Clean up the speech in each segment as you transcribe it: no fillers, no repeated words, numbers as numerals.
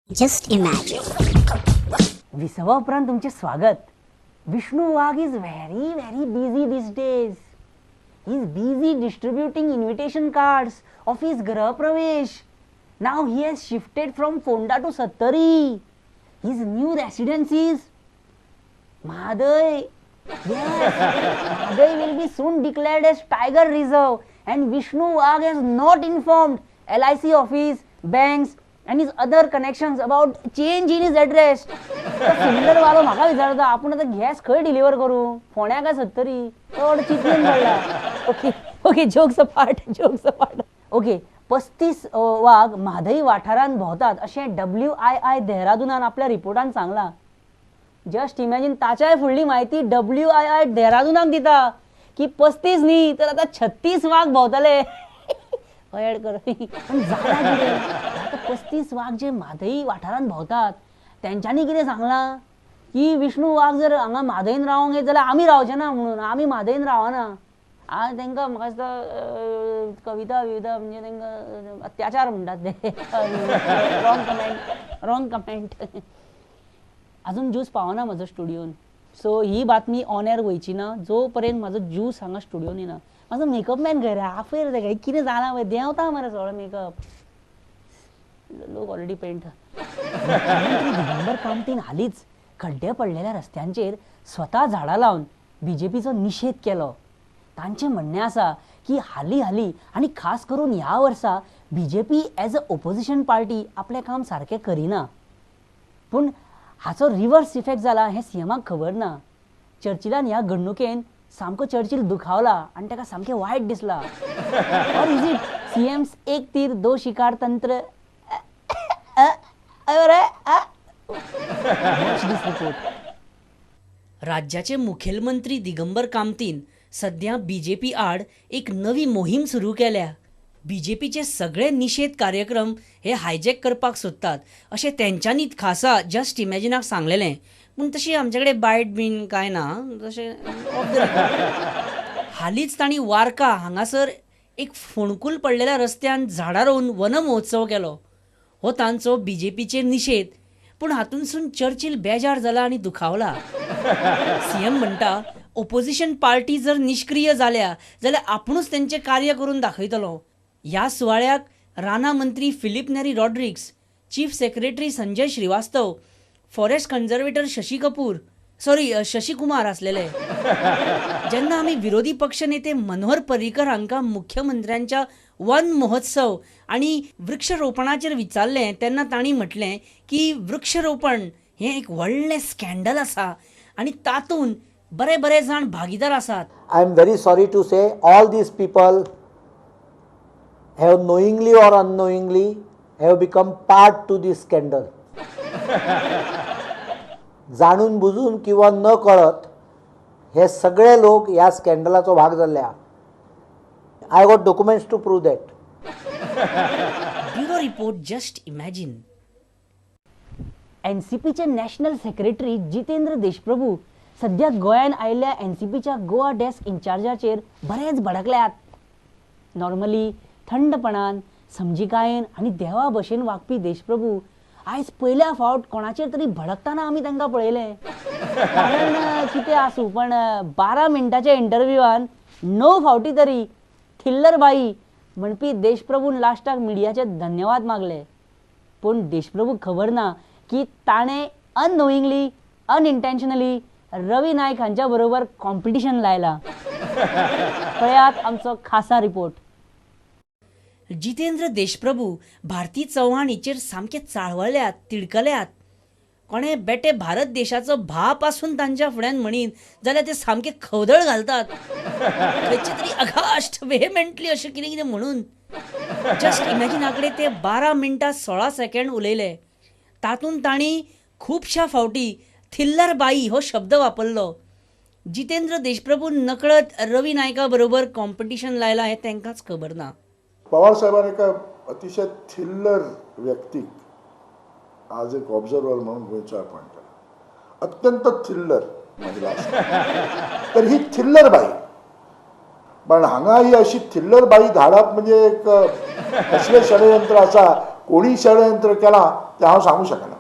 Just imagine. विसवा उपरांत तुमचें स्वागत. Vishnu Wagh is very very busy these days. He is busy distributing invitation cards of his Grihapravesh. Now he has shifted from Ponda to Sattari. His new residence is Mhadei. Yes, Mhadei will be soon declared as tiger reserve and Vishnu Wagh has not informed LIC office, banks and his other connections about change in his address. Cylinder वालो म्हाका विचारता आपूण आतां gas खंय deliver करूं, फोंड्या काय सत्तरी? चड चिंतून पडला. Okay okay, jokes apart, jokes apart. Okay, 35 वाग म्हादई वाठारांत भोंवतात अशें WII देहरादूनान आपल्या रिपोर्टान सांगलां. जस्ट इमॅजीन, ताच्याय फुडली म्हायती WII देहरादूनाक दिता की 35 न्ही तर आतां 36 वाग भोंवतले. एड कर. पण जालां कितें, आतां 35 वाग जे म्हादई वाठारांत भोंवतात तेंच्यांनी कितें सांगलां की विष्णू वाग जर हांगा म्हादयन रावंक येत जाल्यार आमी रावचे ना म्हणून, आमी म्हादयन रावना. आनी तांकां म्हाका दिसता कविता विविता म्हणजे तांकां अत्याचार म्हणटात ते. Wrong comment, wrong comment. अजून ज्यूस पावना म्हजो स्टुडियोन, सो ही बातमी ऑन एअर वयची ना जो पर्यंत म्हाजो ज्यूस हांगा स्टुडियोन येना. म्हाजो मेकअप मॅन खंय रे, आपयर तेका कितें जालां पळय, देंवता मरे सगळो मेकअप. लोक ऑलरेडी पेंट. मुख्यमंत्री दिगंबर कामतीन हालींच खड्डे पडलेल्या रस्त्यांचेर स्वता झाडां लावन बीजेपीचो निशेध केलो. तांचें म्हणणें आसा की हालीं हालीं आनी खास करून ह्या वर्सा BJP as a opposition party आपलें काम सारकें करिना. पूण हाचो रिवर्स इफेक्ट जाला हें सीएमाक खबर ना. चर्चिलान ह्या घडणुकेन सामको चर्चिल दुखावला आनी ताका सामकें वायट दिसला. Or is it CM's एक तीर दो शिकार तंत्र? राज्याचे मुखेलमंत्री दिगंबर कामतीन सध्या बीजेपी आड एक नवी मोहीम सुरू केल्या. बीजेपीचे सगळे निशेध कार्यक्रम हे हायजॅक करपाक सोदतात अशें तेंच्यांनी खासा जस्ट इमॅजिनाक सांगलेलें. पूण तशी आमचे कडेन बायट बीन कांय ना, तशें ऑफ the record. हालींच तांणी वारका हांगासर एक फोंडकूल पडलेल्या रस्त्यान झाडां रोवन वनमहोत्सव केलो. हो तांचो बीजेपीचेर निशेध. पूण हातूंतसून चर्चिल बेजार जाला आनी दुखावला. सीएम म्हणटा ओपोजिशन पार्टी जर निश्क्रीय जाल्या जाल्यार आपुणूच तेंचें कार्य करून दाखयतलो. ह्या सुवाळ्याक रानां मंत्री Filipe Neri Rodrigues, chief secretary Sanjay Srivastava, forest conservator Shashi Kapoor sorry Shashi Kumar आसलेले. जेन्ना आमी विरोधी पक्ष नेते मनोहर पर्रीकर हांकां मुख्यमंत्र्यांच्या वन महोत्सव आनी वृक्षरोपणाचेर विचारलें तेन्ना तांणी म्हटलें की वृक्षरोपण हें एक व्हडलें स्कँडल आसा आनी तातूंत बरे बरे जाण भागीदार आसात. I am very sorry to say all these people have knowingly or unknowingly have become part to this scandal. जाणून बुजून किंवा न कळत हे सगळे लोक ह्या स्कँडलाचो भाग जाल्ले आहा. I got documents to prove that. Bureau report, just imagine. एनसीपीचे national secretary Jitendra Deshprabhu सध्या गोंयांत आयिल्ल्या एनसीपीच्या गोवा डेस्क इन्चार्जाचेर बरेच भडकल्यात. नॉर्मली थंडपणान, समजिकायेन आनी देवा भशेन वागपी देशप्रभू आयज पयल्या फावट कोणाचेर तरी भडकतना आमी तांकां पळयलें. कारण कितें आसूं, पण 12 मिनटाच्या इंटरव्यूआन 9 फावटी तरी थिल्लर बाई म्हणपी देशप्रभून लास्टाक मिडियाचे धन्यवाद मागले. पूण देशप्रभूक खबर ना की ताणें अननोईंगली, अनइंटेन्शनली रवी नायक हांच्या बरोबर कॉम्पिटिशन लायला. पळयात आमचो खासा रिपोर्ट. जितेंद्र देशप्रभू भारती चव्हाण हिचेर सामके चाळवल्यात, तिडकल्यात. कोणे बेटे भारत देशाचो भाप आसून तांच्या फुड्यान म्हणीत जाल्यार ते सामके खवदळ घालतात, खंयचे तरी अघास्ट वेहेमेंटली अशें कितें कितें म्हणून. जस्ट इमॅजिना कडेन ते 12 मिनटां 16 सेकंड उलयले. तातूंत तांणी खुबश्या फावटी थिल्लर बाई हो शब्द वापरलो. जितेंद्र देशप्रभू नकळत रवी नायका बरोबर कॉम्पिटिशन लायलां हें तांकांच खबर ना. पवार साहेबान एका अतिशय थिल्लर व्यक्तीक आज एक ऑब्झर्वर म्हणून गोंयचो अपॉइंट केला. अत्यंत थिल्लर महिला आसा, तर ही थिल्लर बाई, पण हांगा ही अशी थिल्लर बाई धाडप म्हणजे एक कसलें षडयंत्र आसा, कोणी षडयंत्र केलां तें हांव सांगूंक शकना.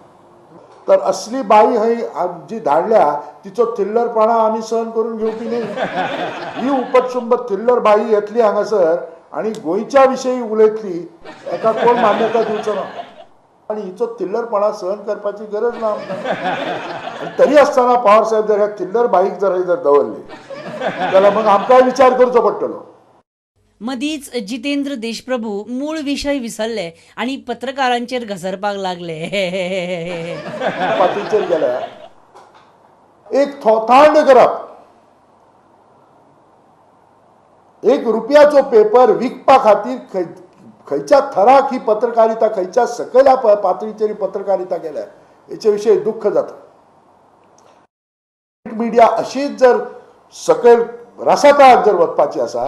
तर असली बाई हय जी धाडल्या तिचो थिल्लरपणा आमी सहन करून घेवपी न्ही. ही उपटसुंब थिल्लर बाई येतली हांगासर आनी गोंयच्या विशयी उलयतली एका कोण मान्यता दिवचो ना आनी हिचो थिल्लरपणा सहन करपाची गरज ना आमकां. आनी तरी आसतना पवार साहेब जर ह्या थिल्लर बाईक जर जर दवरली जाल्यार मग आमकांय विचार करचो पडटलो. मदींच जितेंद्र देशप्रभू मूळ विशय विसरले आनी पत्रकारांचेर घसरपाक लागले. पाटीचेर गेल्यार एक थोतांड करप, एक रुपयाचो पेपर विकपा खातीर खंयच्या थराक ही पत्रकारिता, खंयच्या सकयल्या पातळीचेर ही पत्रकारिता गेल्या हेचे विशयी दुख्ख जाता. मिडिया अशीच जर सकयल रसातळाक जर वचपाची आसा.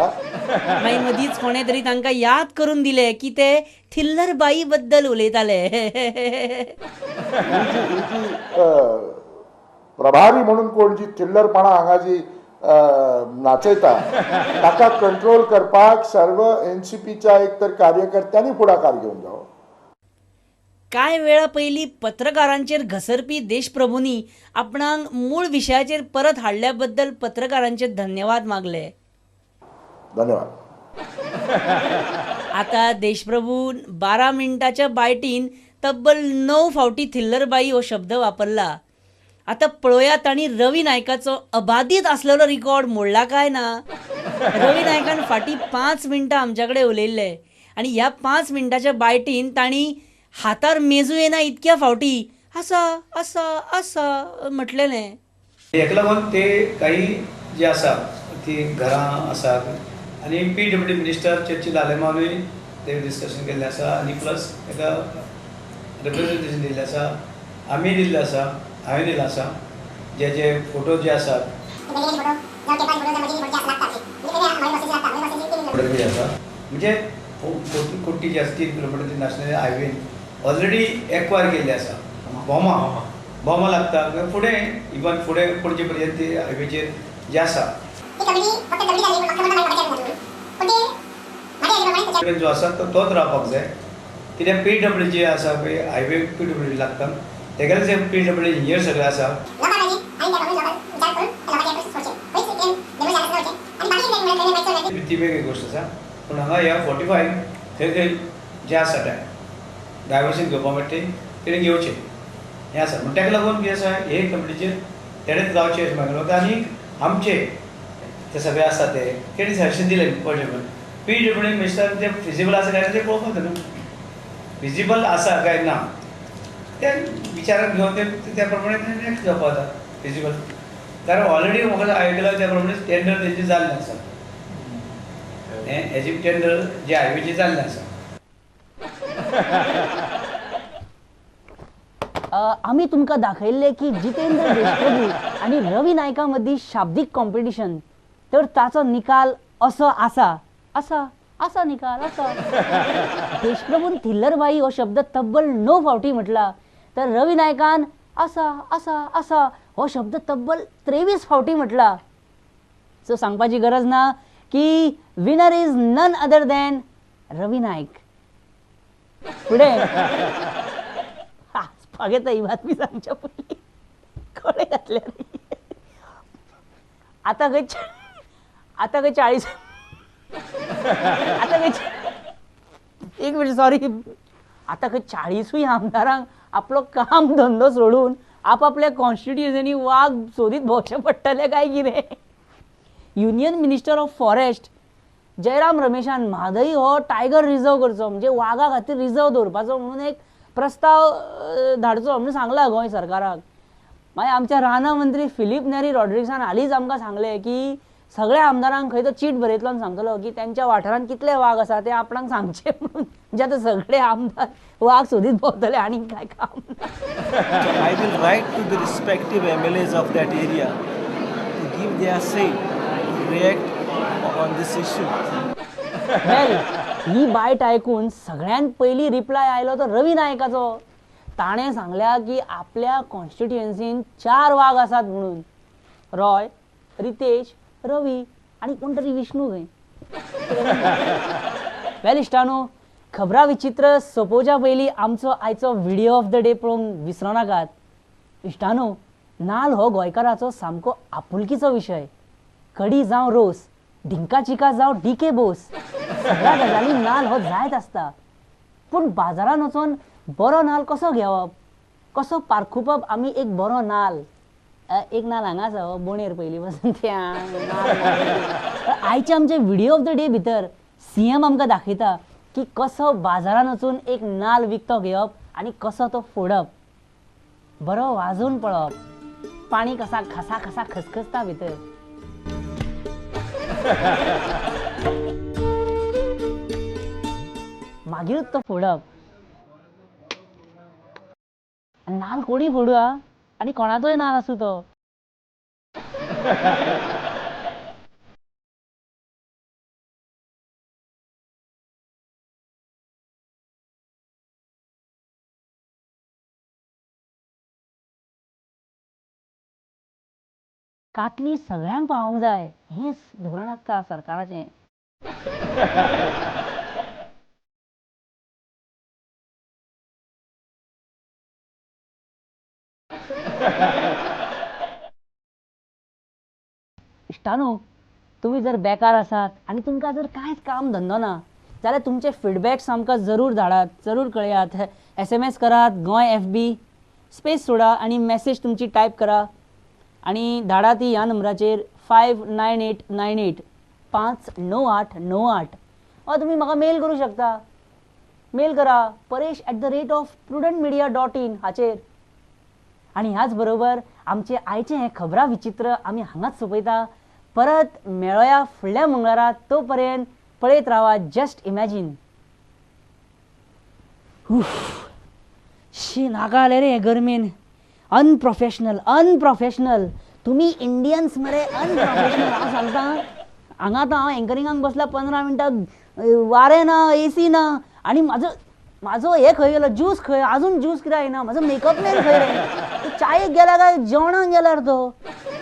मागीर मदींच कोणें तरी तांकां याद करून दिलें की ते थिल्लर बाई बद्दल उलयताले. ही जी प्रभारी म्हणून कोण जी थिल्लरपणा हांगा जी नाचयता ताका कंट्रोल करपाक सर्व एनसीपीच्या एक तर कार्यकर्त्यांनी फुडाकार घेवंक जावो. कांय वेळा पयलीं पत्रकारांचेर घसरपी देशप्रभूंनी आपणाक मूळ विशयाचेर परत हाडल्या बद्दल पत्रकारांचे धन्यवाद मागले. धन्यवाद. आतां देशप्रभून 12 मिनटाच्या बायटीन तब्बल 9 फावटी थिल्लर बाई हो शब्द वापरला. आतां पळोवया तांणी रवी नायकाचो अबाधीत आसलेलो रिकॉर्ड मोडला काय ना. रवी नायकान फाटीं 5 मिनटां आमच्या कडेन उलयल्ले आनी ह्या 5 मिनटाच्या बायटीन तांणी हातार मेजू येना इतक्या फावटी आसा आसा आसा म्हटलेलें. हेका लागून ते काही जे आसा ती घरां आसा आनी पी डब्ल्यू मिनिस्टर चर्चिल आलेमानूय ते डिस्कशन केल्लें आसा आनी प्लस ताका रिप्रेजेंटेशन दिल्लें आसा, आमी दिल्लें आसा, हांवें दिल्लें आसा. जे जे फोटो जे आसात आसा म्हणजे कोटी जे आसा 3 kilometre national highway already acquire केल्ले आसा. भोमा भोमा लागता फुडें इवन फुडें पणजे पर्यंत ती हायवेचेर जे आसा जो आसा तो तोच रावपाक जाय. कित्याक पी डब्ल्यू जे आसा पळय हायवे पी डब्ल्यू लागता तेगेले जे पी डब्ल्यू इंजिनियर सगळे आसा ती वेगळी गोश्ट आसा. पूण हांगा ह्या 45 थंय थंय जे आसा टायम डायवर्सन घेवपा मेळटा तेणें घेवचें हें आसा. म्हण ताका लागून कितें आसा हे कमिटीचेर तेणेंच जावचें अशें म्हाका लागता. आनी आमचे ते सगळे आसा ते तेणी सजेशन दिलें पळय पी डब्ल्यू मिनिस्टर ते फिजिबल आसा काय ना तें पळोवपाक जाय न्हू. फिजिबल आसा काय ना ते विचारान घेवन ते त्या प्रमाणे नेक्स्ट जावपा जाता फिजिबल. कारण ऑलरेडी म्हाका आयकलां त्या प्रमाणे टेंडर तेंचें जाल्लें आसा, हें हेजी टेंडर जे हायवेचें जाल्लें आसा. आमी तुमकां दाखयल्लें की जितेंद्र देशप्रभू आनी रवी नायका मदीं शाब्दीक कॉम्पिटिशन, तर ताचो निकाल असो आसा आसा आसा निकाल आसा. देशप्रभून थिल्लर बाई हो शब्द तब्बल 9 फावटी म्हटला तर रवी नायकान आसा आसा आसा हो शब्द तब्बल 23 फावटी म्हटला. सो सांगपाची गरज ना की winner is none other than Ravi Naik. फुडें हांसपाक येता ही बातमी सांगच्या पयलीं कळें जातलें. आतां खंय आतां खंय 40 आतां खंय एक मिनट सॉरी आतां खंय 40 आमदारांक आपलो काम धंदो सोडून आपापल्या कॉन्स्टिट्युएन्सीनी वाग सोदीत भोंवचें पडटलें काय कितें. Union minister of forest Jairam रमेशान म्हादई हो टायगर रिजर्व करचो म्हणजे वागा खातीर रिजर्व दवरपाचो म्हणून एक प्रस्ताव धाडचो म्हणून सांगला गोंय सरकाराक. मागीर आमच्या रानां मंत्री फिलीप नेरी रॉड्रिग्सान हालींच आमकां सांगलें की सगळ्या आमदारांक खंय तो चीट बरयतलो आनी सांगतलो की त्यांच्या वाठारांत कितले वाग आसा ते आपणाक सांगचे म्हणून. म्हणजे आतां सगळे आमदार वाग सोदीत भोंवतले आनी काय काम ना. I will write to the respective MLAs of that area to give their say, to react on this issue. Well, ही बायट आयकून सगळ्यांत पयलीं रिप्लाय आयलो तो रवी नायकाचो. ताणें सांगल्या की आपल्या कॉन्स्टिट्युएन्सीन 4 वाग आसात म्हणून, रॉय, रितेश, रवी आनी कोण तरी विष्णू खंय. वेल इश्टानो, खबरां विचित्र सोंपोवच्या पयलीं आमचो आयचो व्हिडियो ऑफ the day पळोवंक विसरो नाकात. इश्टानो, नाल हो गोंयकाराचो सामको आपुलकीचो विशय. कडी जावं रोस, ढिंका चिका जावं डी के बोस, सगळ्या गजाली नाल हो जायत आसता. पूण बाजारान वचोन बरो नाल कसो घेवप, कसो पारखुपप आमी एक बरो नाल? एक नाल हांगा आसा हो बोणेर पयलीं पासून ते आयचे आमचे व्हिडियो ऑफ the day भितर सी एम आमकां दाखयता की कसो बाजारान वचून एक नाल विकतो घेवप आनी कसो तो फोडप, बरो वाजोवन पळोवप, पाणी कसा खसा खसा खसखसता भितर. मागीरूच तो फोडप. नाल कोणी फोडू हा आनी कोणाचोय नाल आसूं तो. कातली सगळ्यांक पावोवंक जाय हेंच धोरण आसता सरकाराचें. इश्टानो, तुमी जर बेकार आसात आनी तुमकां जर कांयच काम धंदो ना जाल्यार तुमचे फिडबॅक्स आमकां जरूर धाडात, जरूर कळयात. SMS करात गोंय FB space सोडा आनी मॅसेज तुमची टायप करा आनी धाडा ती ह्या नंबराचेर 59898 59898. वा तुमी म्हाका मेल करूं शकता. मेल करा paresh@prudentmedia.in हाचेर. आनी ह्याच बरोबर आमचें आयचें हें खबरां विचित्र आमी हांगाच सोंपयता. परत मेळोया फुडल्या मंगळारा. तो पर्यंत पळयत रावा जस्ट इमॅजीन. शी, नाका जालें रे हे गरमेन. अनप्रोफेशनल, अनप्रोफेशनल तुमी इंडियन्स मरे, अनप्रोफेशनल. हांव सांगता, हांगा आतां हांव एंकरिंगाक बसला 15 मिनटां, वारें ना, एसी ना, आनी म्हाजो म्हाजो हे खंय गेलो ज्यूस खंय, अजून ज्यूस कित्याक येना, म्हाजो मेकअप मॅन खंय रे, तो चायेक गेला काय जेवणाक गेल्यार तो?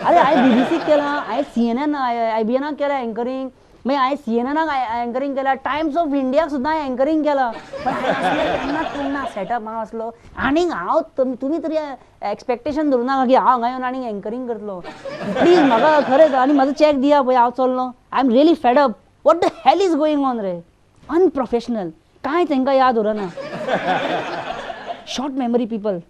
अरे हांवें बीबीसीक केलां, हांवें CNN IBNाक केलां एंकरींग, मागीर हांवें CNNाक एंकरींग केलां, टायम्स ऑफ इंडियाक सुद्दां हांवें एंकरींग केलां. पण हांवें असलें केन्नाच करूंक ना सेटअप हांव असलो. आनीक हांव तुमी तरी एक्सपेक्टेशन धरूं नाका की हांव हांगा येवन आनीक एंकरींग करतलो. प्लीज म्हाका खरेंच आनी म्हाजो चॅक दिया पळय, हांव चल्लो. I am really fed up. What the hell is going on रे? अनप्रोफेशनल, कांय तांकां याद उरना. Short memory people.